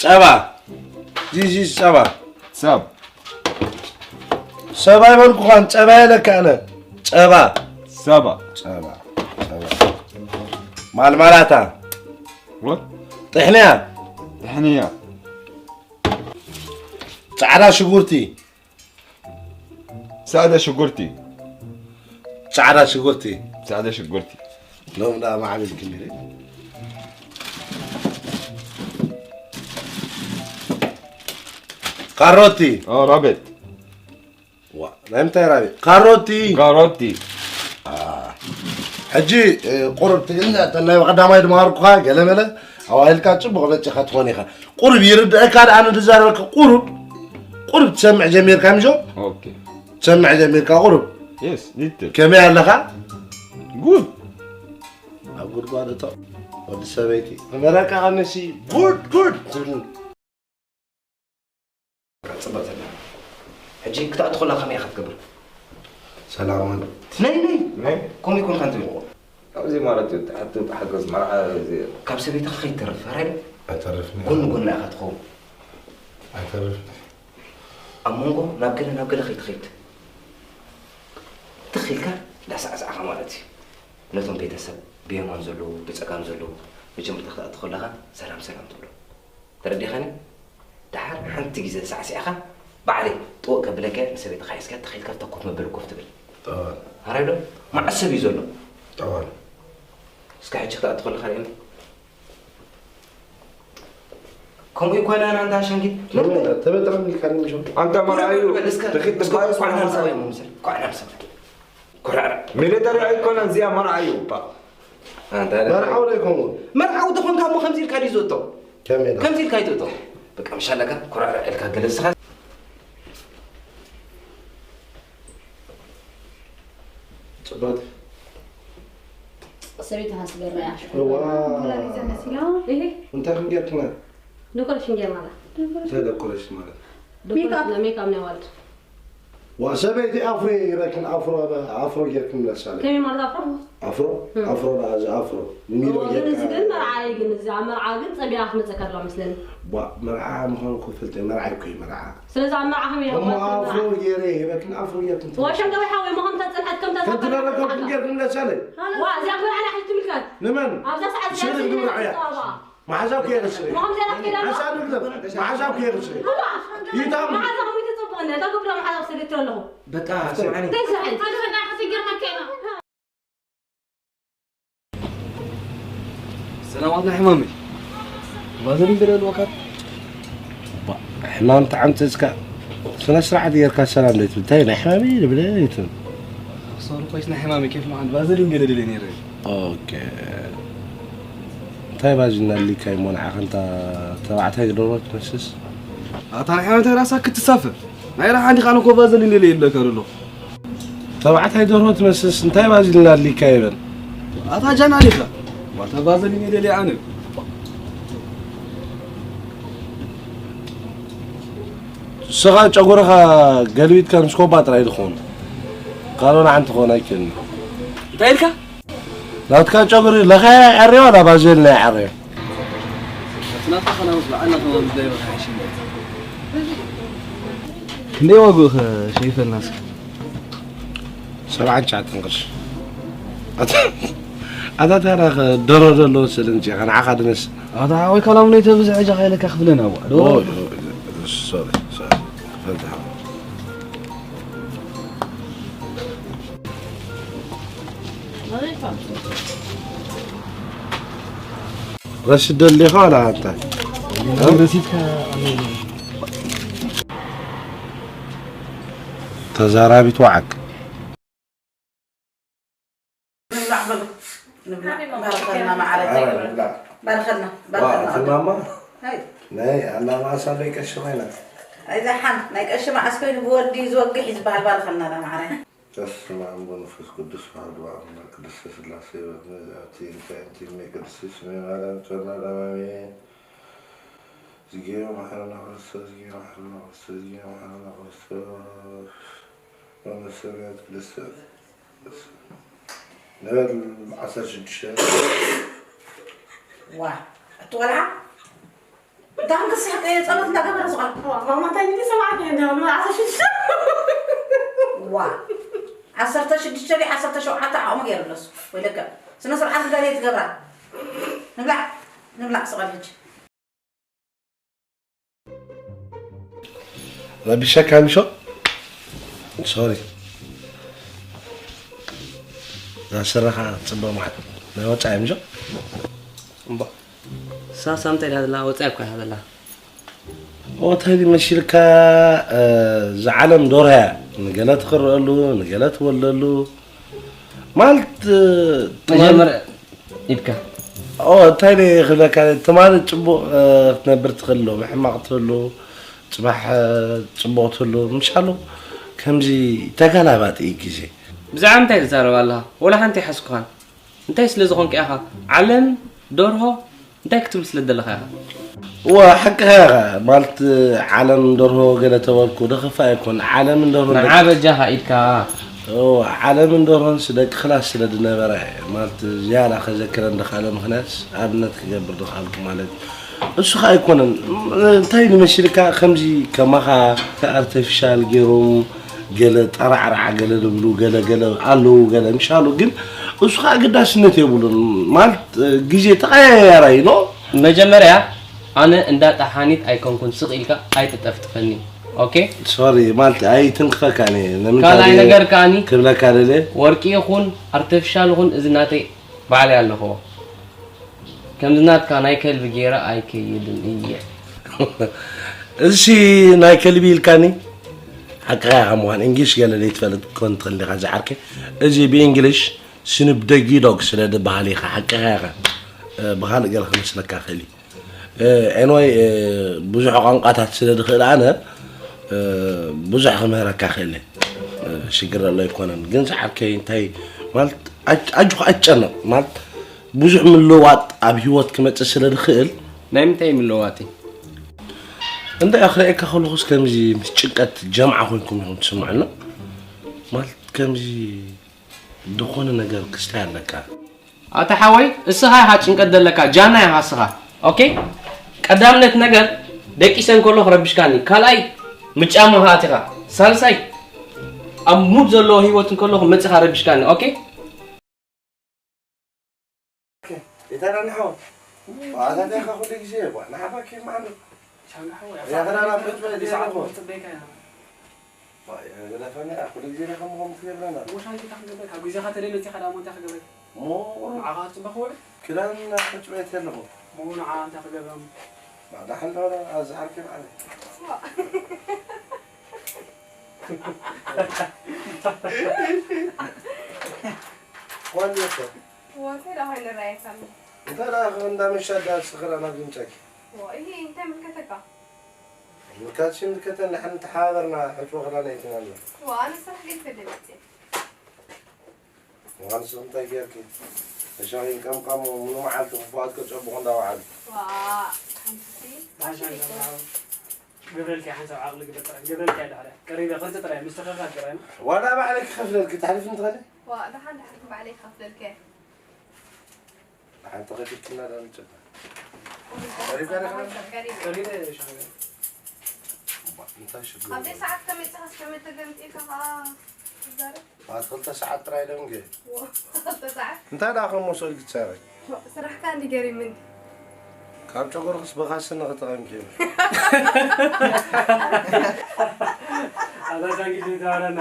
ጸባ። ዚስ ኢዝ ጸባ። ሰብ ሰብ ኣይበልኩኻን፣ ጸባ ኢለካ ኣነ። ጸባ። ሰባ ጸባ። ጸባ። ማልማላታ። ወ ጥሕንያ። ጥሕንያ ጻዕዳ ሽጉርቲ። ጻዕዳ ሽጉርቲ ጻዕዳ ሽጉርቲ። ጻዕዳ ሽጉርቲ ሎም ደኣ ማዕቢልክኒ። ካሮቲ። ኦ ራቤት ዋ፣ ናይ ምንታይ ራቤት? ካሮቲ። ካሮቲ ሕጂ እ፣ ቁሩብ ትግርኛ እተን ናይ ቀዳማይ ድምሃርኩኻ ገለመለ ኣዋሂልካ ጽቡቕ በጺኻ ትኾን ኢኻ። ቁሩብ ይርድኣካ ደኣ ኣነ ዝዛረበካ ቁሩብ ቁሩብ ትሰምዕ ጀሚርካ ምሾ? ኦኬ ትሰምዕ ጀሚርካ ቁሩብ የስ ሊትል ከመይ ኣለኻ? ጉድ ኣብ ጉድጓድ እቶ ወዲ ሰበይቲ መረቃ ቀንሲ ጉድ ጉድ ትብል ጽበት ዘላ ሕጂ ክትኣትኹላ ከመይ ኢኻ ትገብር? ሰላማን ነይ ነይ ናይ ከምኡ ይኮንካ እንት ኣብዚ ማለት እዩ ተሓቱ ተሓገዝ መርዓ እዚ ካብ ሰበይትኻ ከይትተርፍ ራይ ኣይተርፍኒ ጎኒ ጎኒ ኢኻ ትኸውን ኣይተርፍኒ ኣብ መንጎ ናብ ገለ ናብ ገለ ከይትኸይድ ትኽ ኢልካ ዳሳዕሳዕኻ ማለት እዩ ነቶም ቤተሰብ ብየማን ዘለዉ ብፀጋም ዘለዉ መጀመርታ ክትኣቲ ከለኻ ሰላም ሰላም ትብሎ ተረዲኻኒ ደሓር ሓንቲ ግዜ ተሳዕሲዕኻ ባዕለይ ጥወቅ ከብለካ ንሰበይትኻ ሒዝካ ትኽ ኢልካ ተኮፍ መበሊ ኮፍ ትብል ጠዋል ኣራይ ዶ መዓስ ሰብ እዩ ዘሎ ጠዋል እስከ ሕጂ ክትኣቲ ከለኻ ርእየኒ ከምኡ ይኮነ ኣንታ ሸንጊት ተበጥረኒ ካኒ ምሾ ኣንተ መርዓዩ ድኺት ትባይስ ኳዕና ምሳብ እዮም ምሰል ኳዕና ምሳብ ኮራዕራ ሚሊተሪ ኣይኮነን እዚኣ መርዓዩ እባ መርዓው ዘይኮንኩ መርዓው ተኾንካ እሞ ከምዚ ኢልካ ድዩ ዝወጦ ከመይ ኢላ ከምዚ ኢልካ ይትወጦ በቃ ምሻለካ ኮራዕራ ኢልካ ገለ ንስኻ ጽበት ሰበይቲ ሃስበራ እያ እዋ ኩላሊት ዘመሲላ ይሄ እንታይ ክንጌርክና ዶኮሬሽን ጌርና ኣላ እንታይ ደኮሬሽን ማለት ዶኮሬሽን ሜካፕ ናይ ዋልድ ዋ ሰበይቲ ኣፍሮ ይረክን ኣፍሮ ኣፍሮ ጌርክን መሳለ ከመይ ማለት ኣፍሮ ኣፍሮ ኣፍሮ ዳ እዚ ኣፍሮ ሚዶ ግን እዚ ግን ጌርካ መርዓ እዩ ግን እዚ ኣብ መርዓ ግን ፀቢያ ክትመፀካ ኣለዋ መስለኒ ዋ መርዓ ምዃኑ እኮ ፈልጠ መርዓ እኮ እዩ መርዓ ስለዚ ኣብ መርዓ ከመይ እሞ ኣፍሮ ገይረ ይህበክን ኣፍሮ ጌርክን ወሸንገ ወይ ሓወይ ሞ ከምታ ፅንሐት ከምታ ከምቲ ደረከብኩም ጌርክን መሳለ ዋ እዚኣ መርዓ ናይ ሕልቲ ምልካት ንመን ኣብዛ ሰዓት ሽርክ ግብረ ዓያ መሓዛብ ከየርስሪ ሓሳብ ግለብ መሓዛብ ከየርስሪ ይታም መሓዛ ከመይ ተፅብቀኒ እታ ገብራ መሓዛ ክሰደት ኣለኹ በቃ ስምዓኒ እንታይ ስምዓኒ ተልፈና ክትግርመከና ሰላማትና ሕማመይ ባዘሊን ገለ ኣለዋካ ሕማም ተዓምፅፅካ ስነ ስርዓት ጌርካ ሰላም ዘይትብል እንታይ ናይ ሕማም እዩ ዝብል ኣይትብል ሶሪ ኮይስ ናይ ሕማመይ ኬፍ መዓን ባዘሊን ገለ ደለ ነይረ ኦኬ እንታይ ባዚና ኣሊካ እሞ ንዓኸ እንታ ተባዕታይ ደሮ ትመስስ ኣታ ናይ ሕማመይ ራሳ ክትሳፈር ናይ ራሓ እንዲኻ ኣነ ኮ ባዘሊን ደለ ይብለካ ደሎ ተባዕታይ ደርሆ ትመስስ እንታይ ባዚልና ኣሊካ ይበል ኣታ ጃና ዲኻ ዋታ ባዘሊን የደልየ ኣነ ስኻ ጨጉርኻ ገልቢጥካ ምስ ኮባ ጥራይ ዝኸውን ካልኦን ሓንቲ ክኾን ኣይክእልን እንታይ ኢልካ ናትካ ጨጉሪ ለኻያ ይዐርዮ ዋላ ባዜልና ይዐርዮ ናትካ ከና ምስ በዓልና ከማን ብላይ በካ ሓሽም ክንደይ ዋግኡ ከ ሸይፈልናስ ሰብዓን ትሽዓተን ቅርሺ ኣታ ተራ ደሮ ዘለዎ ስል እንጂ ንዓኻ ድመስ ኣታ ሓወይ ካላም ነይ ተብዝሕ ሕጃ ካይለካ ክፍለና ዋ ዶ ሶሪ ሶሪ ክፈልቲ ሓወይ ረሲድ ደሊኻ ዋላ እንታይ ረሲድካ ተዛራቢት ወዓግ ንብላዕ በሉ ንብላዕ ባርከልና ማዓረይ ባርከልና ማማ ናይ ኣናማሳ ናይ ቀሺ ኮይና ኣይዛሓን ናይ ቀሺ መዓስ ኮይኑ ብወዲ እዩ ዝወግሕ እዩ ዝበሃል ባርከልና ዳ ማዓረይ በስመ አብ ወመንፈስ ቅዱስ አሐዱ አምላክ ቅድስተ ስላሴ በእመዛቲ እንታይ እንቲ እመ ቅድስት ስሜ ማርያም ጸና ዳማሜ ዝጌዮ መሐረና ክርስቶስ ዝጌዮ መሐረና ክርስቶስ ዝጌዮ መሐረና ክርስቶስ ወመሰሚያት ቅድስተ ንበል ዓሰርተ ሽዱሽተ ዋ እቲ ቆልዓ እንታ ክንክስሕ ጸሎት እንዳገበረ ዝቐር። ማማ እንታይ ኢልኪ ሰማዕኪ? እንዳ ንበዓል ዓሰርተ ሽዱሽተ። ዋ። ዓሰርተ ሽዱሽተ ድዩ ዓሰርተ ሸውዓተ ዓቕሙ ገይሩ ኣለሱ። ወይለከ። ስነ ስርዓት ግዳ ዘይትገብራ። ንብላዕ፣ ንብላዕ ስቐል ሕጂ። ረቢሸካ ምሾ? ሶሪ። እዛ ስረኻ ጽቡቕ መዓት። ናይ ወጻኢ ምሾ? እምባ። ሳሳ እንታይ ኢላ ዘላ? ወጻኢ እኮ ኢላ ዘላ። ሆቴል መሲልካ፣ እ፣ ዝዓለም ዶርያ ንገለ ትኽረአሉ፣ ንገለ ትወለሉ። ማለት፣ እ፣ ትማሊ መጀመርያ ኢድካ። ኦ፣ እንታይ ደይ ክብለካ፣ ትማሊ ጽቡቕ፣ እ፣ ክትነብር ትኽእል ኣሎ፣ ብሕማቕ ትህሉ፣ ጽባሕ፣ እ፣ ጽቡቕ ትህሉ፣ ምሻሉ ከምዚ ተጋላባጢ እዩ ግዜ። ብዛዕባ እንታይ ትዛረብ ኣለኻ? ወላ ሓንቲ ኣይሓዝኩኻን። እንታይ ስለ ዝኾንካ ኢኻ? ዓለም፣ ደርሆ፣ እንታይ ክትብል ስለ ዘለኻ ኢኻ? እወ፣ ሓቅኻ ኢኻ። ማለት፣ ዓለም ደርሆ ገለ ተበልኩ፣ ደኸፋ ኣይኮን። ዓለምን ደርሆን ደቂ ንዓ በጃኻ ኢድካ። እወ፣ ዓለምን ደርሆን ስ-፣ ደቂ ክላስ ስለ ዝነበረ፣ ማለት፣ ዝያዳ ከዘክረን ዝኸኣለ ምኽንያት፣ ኣብነት ክገብር ዝኸኣልኩ ማለት፣ እሱ ኸኣ ኣይኮነን። እንታይ ንመሲልካ፣ ከምዚ ከማኻ ኣርተፊሻል ገይሮም፣ ገለ ጠራዕራዕ ገለ ዝብሉ፣ ገለ ገለ ኣለዉ፣ ገለ ምሻሉ፣ ግን እሱ ኸኣ ኣገዳስነት የብሉን። ማለት፣ ግዜ ተቐያያራይ ነው። መጀመርያ ኣነ እንዳ ጠሓኒት ኣይኮንኩን፣ ስቕ ኢልካ ኣይትጠፍጥፈኒ። ኦኬ? ሶሪ፣ ማለት ኣይትንክፈካን እየ። ንምንታይ ካልኣይ ነገር ከኣኒ ክብለካ ደልየ? ወርቂ ይኹን ኣርቲፊሻል ይኹን፣ እዚ ናተይ ባዕለይ ኣለኽዎ። ከምዚ ናትካ ናይ ከልቢ ገይረ ኣይከይድን እየ። እዚ ናይ ከልቢ ኢልካኒ? ሓቅኻ ኢኻ ምዃን፣ እንግሊሽ ገለ ዘይትፈልጥ ኮን ትኽእል ኢኻ ዝዓርከይ። እዚ ብእንግሊሽ ስኑፕ ደጊ ዶግ ስለ ዝበሃል ኢኻ፣ ሓቅኻ ኢኻ። እ፣ ብኻልእ ገለ ክመስለካ ይኽእል እዩ። እ፣ ኤንወይ፣ እ፣ ብዙሕ ቋንቋታት ስለ ዝኽእል ኣነ፣ እ፣ ብዙሕ ክምህረካ ክእል እየ። እ፣ ሽግር ዘሎ ኣይኮነን። ግን ዝዓርከይ እንታይ ማለት፣ ኣጅ-፣ ኣጆኻ ኣይትጨነቕ። ማለት ብዙሕ ምልውዋጥ ኣብ ህይወት ክመጽእ ስለ ዝኽእል። ናይ ምንታይ ምልውዋጥ እዩ? እንታይ ክርእየካ ከለኹስ ከምዚ ምስ ጭንቀት ጀምዓ ኮይንኩም ኢኹም ትስምዑና። ማለት ከምዚ ዝኾነ ነገር ክስታይ ኣለካ። ኣታ ሓወይ፣ እስኻ ኢኻ ጭንቀት ዘለካ፣ ጃና ኢኻ እስኻ። ኦኬ? ቀዳምነት ነገር፣ ደቂሰ እንከሎ ክረብሽካኒ። ካልኣይ፣ ምጫማ ኣቲኻ። ሳልሳይ፣ ኣብ ሙድ ዘለዎ ህይወት እንከሎ መጺኻ ረብሽካኒ። ኦኬ? ኢታ ደኣ ንሓው። ዋላ እንታይ ኢኻ ኩሉ ግዜ፣ ዋ፣ ንሓፋ ከይማዕርግ። ሻንዳ ሓወይ፣ እያ፣ ኣታ ከዳና ኣታ ቁጭ በል፣ ኣታ እያ፣ ኣታ እኮ። ጽበይካ ኢና። ዋ፣ እያ፣ ገለ ፈኒ፣ ኣ፣ ኩሉ ግዜ ዲኻ ከምኡ ትገብረና? እሞ ሻንዳ እንታይ ክገብረካ? ኣብ ግዜኻ ተደይ መጺኻ ደኣ እሞ እንታይ ክገብረካ? እሞ ንዓኻ ክጽበኽ ወለ? ክዳንና ቁጭ በል ኣለኹ። እሞ ንዓ እንታይ ክገብረም? ዋ፣ ደሓን ዶ፣ ኣ፣ ዝሓርክ በዓል። ዋ። ዋ፣ እንዴት ነው? ዋ፣ እንታይ ደኣ ኮይኑ ይረኣየካ ኣሎ? እንታይ ደኣ እንዳ መሻ ደኣ ስኽራ ናብ ዝምጻኪ? ዋ፣ ይሄ እንታይ ምልከተካ? ምልካትሽ ምልከተኒ፣ ንሕና ተሓባበርና ሕጽቦ ክዳን ኣይትናለ። ዋ፣ ኣነ ስራሕ ገይፈ ደምጽ። ዋ፣ ንስኺ እንታይ ጌርኪ? ተሻኺን ቀምቃሞ፣ ምኑ መዓልቲ ክፉኣት ከጸብቑ እንዳወዓሉ። ዋ፣ ሓንቲ ሲ፣ ባሻ ፋሽን ይኮን። እንዳበዓሉ። ገብረልኪ ሓንሳብ ዓቕሊ ግበር ጥራይ። ገብረልኪ እያ ዳሕሪያ። ቀሪበ ቅርጺ ጥራይ ምስትኽኻል ጥራይ። ዋላ ባዕለይ ክኸፍለልኪ፣ ተሕልፊ እንትኽእሊ? ዋ፣ ደሓን ደሓን ባዕለይ ክኸፍለልኪ እየ። ደሓን ተኸፊልክና ዳ ንጨባ። ቀሪብካ ዲኻ? ቀሪበ። ቀሪበ ሻዕበያ። እባ፣ እንታይ ሽግር ኣብ ኣሎ? ሰዓት ከመይ ጽሓስ ከመይ ተገምጢልካ ኸኣ ትዛረብ? ኣብ ክልተ ሰዓት ጥራይ ደንገ። ዋ፣ ክልተ ሰዓት? እንታይ ደኣ ከም መሰልኪ ትሰርሒ? ስራሕካ እንዲ ገሪምኒ። ካብ ጨጎርክስ በኻስኒ ክተቐምኪ። ኣዛ ሻንጊ ትዛረና።